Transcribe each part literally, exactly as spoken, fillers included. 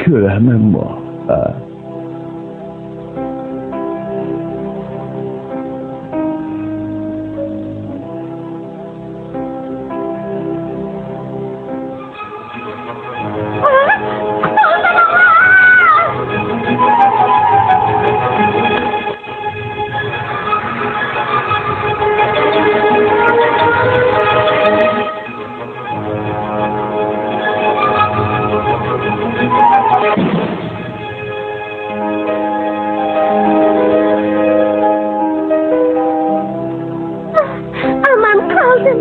كۆرەمەنمۇ؟ ھە؟ ئامان قالدىم.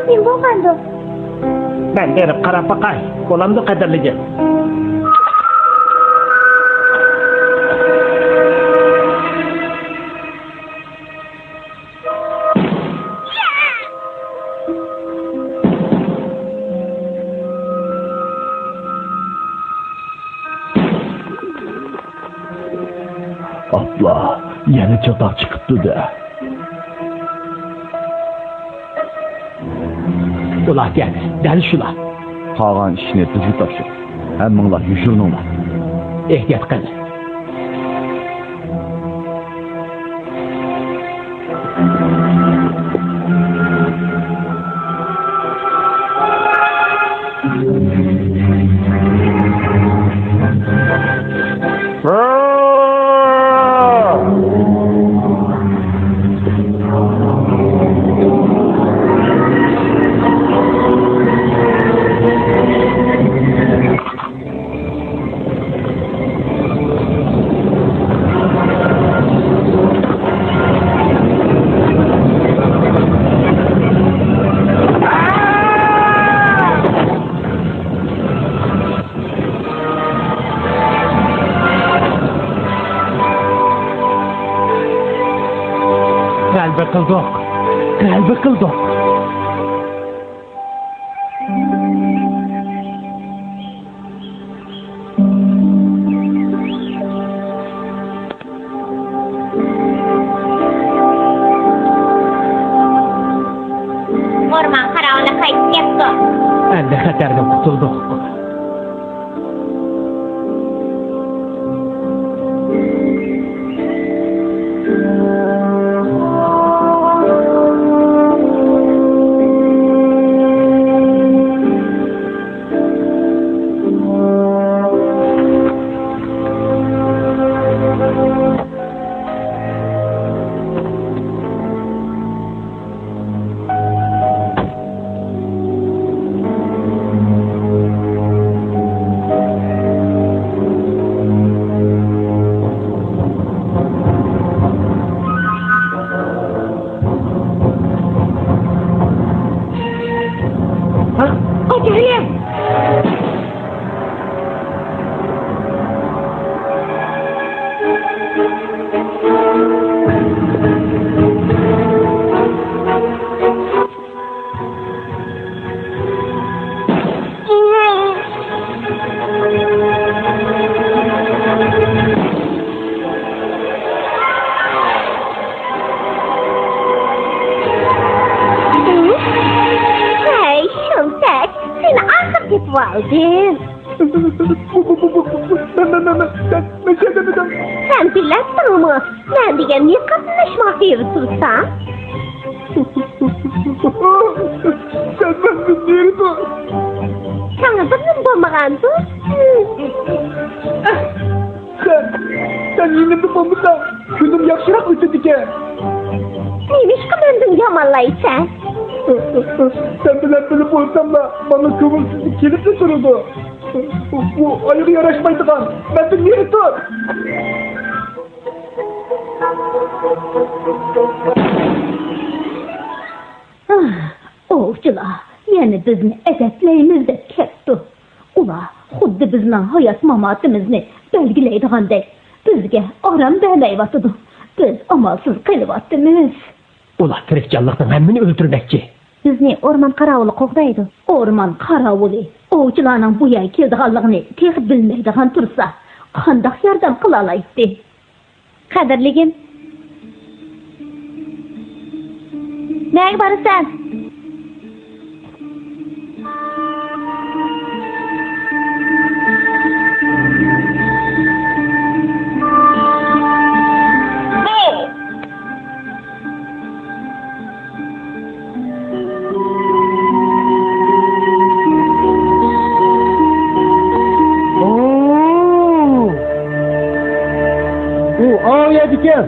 نېمە بولغاندۇ؟ مەن بېرىپ قاراپ باقاي. بولامدۇ، قەدىرلىگىم؟ ئاپلا، يەنە چاتاق چىقىپتۇ-دە. ئۇلاركەن، دەل شۇلار. قالغان ئىشنى بىزگە تاپشۇر. ھەممىڭلار يوشۇرۇنۇڭلار. ئېھتىيات قىل. غەلىبە قىلدۇق! غەلىبە قىلدۇق! ئورمان قاراۋۇلى قايتىپ كەپتۇ. ئەمدى خەتەردىن قۇتۇلدۇق. ھە؟ قاچ، ھەيدە! ھەي، شۇمتەك، سېنى ئاخىرى تېپىۋالدىم. بۇ، بۇ، بۇ، بۇ، بۇ، مەن، مەن، مەن، مەن، مەن شەيتان ئىدىم. سەن بىلەتتىڭمۇ؟ مەن دېگەن نىقابنى ماڭا بېرىپ تۇرساڭ. سەن مەندىن نېرى تۇر. ساڭا بىر نېمە بولمىغاندۇ؟ سەن، سەن يېنىمدا بولمىساڭ، كۈنۈم ياخشىراق ئۆتىدىكەن. نېمىشقا مەندىن يامانلايسەن؟ سەن بىلەن بىللە بولساملا، ماڭا كۆڭۈلسىزلىك كېلىپلا تۇرىدۇ. بۇ ئايغا ياراشمايدىغان، مەندىن نېرى تۇر! ئاھ، ئوۋچىلار يەنە بىزنى ئەدەپلەيمىز دەپ كەپتۇ. ئۇلار خۇددى بىزنىڭ ھايات-ماماتىمىزنى بەلگىلەيدىغاندەك بىزگە ئارام بەرمەيۋاتىدۇ. بىز ئامالسىز قېلىۋاتىمىز. ئۇلار تىرىكجانلىقنىڭ ھەممىنى ئۆلتۈرمەكچى. بىزنى ئورمان قاراۋۇلى قوغدايدۇ. ئورمان قاراۋۇلى ئوۋچىلارنىڭ بۇ يەرگە كېلىدىغانلىقىنى تېخى بىلمەيدىغان تۇرسا، قانداق ياردەم قىلالايتتى؟ قەدىرلىگىم، نەگە بارىسەن؟ يەردىكەن.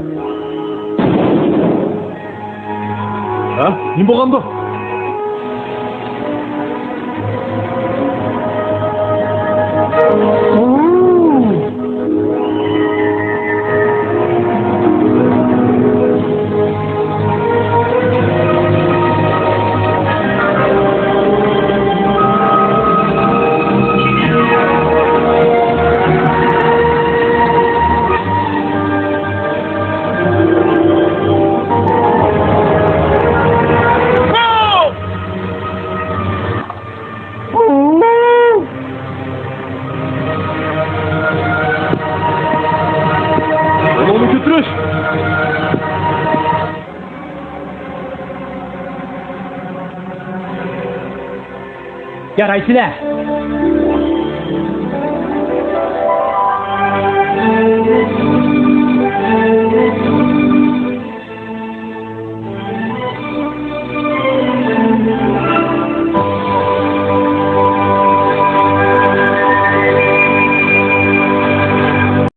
ھە؟ نېمە بولغاندۇ؟ ئۇنى كۆتۈرۈش! يارايسىلەر!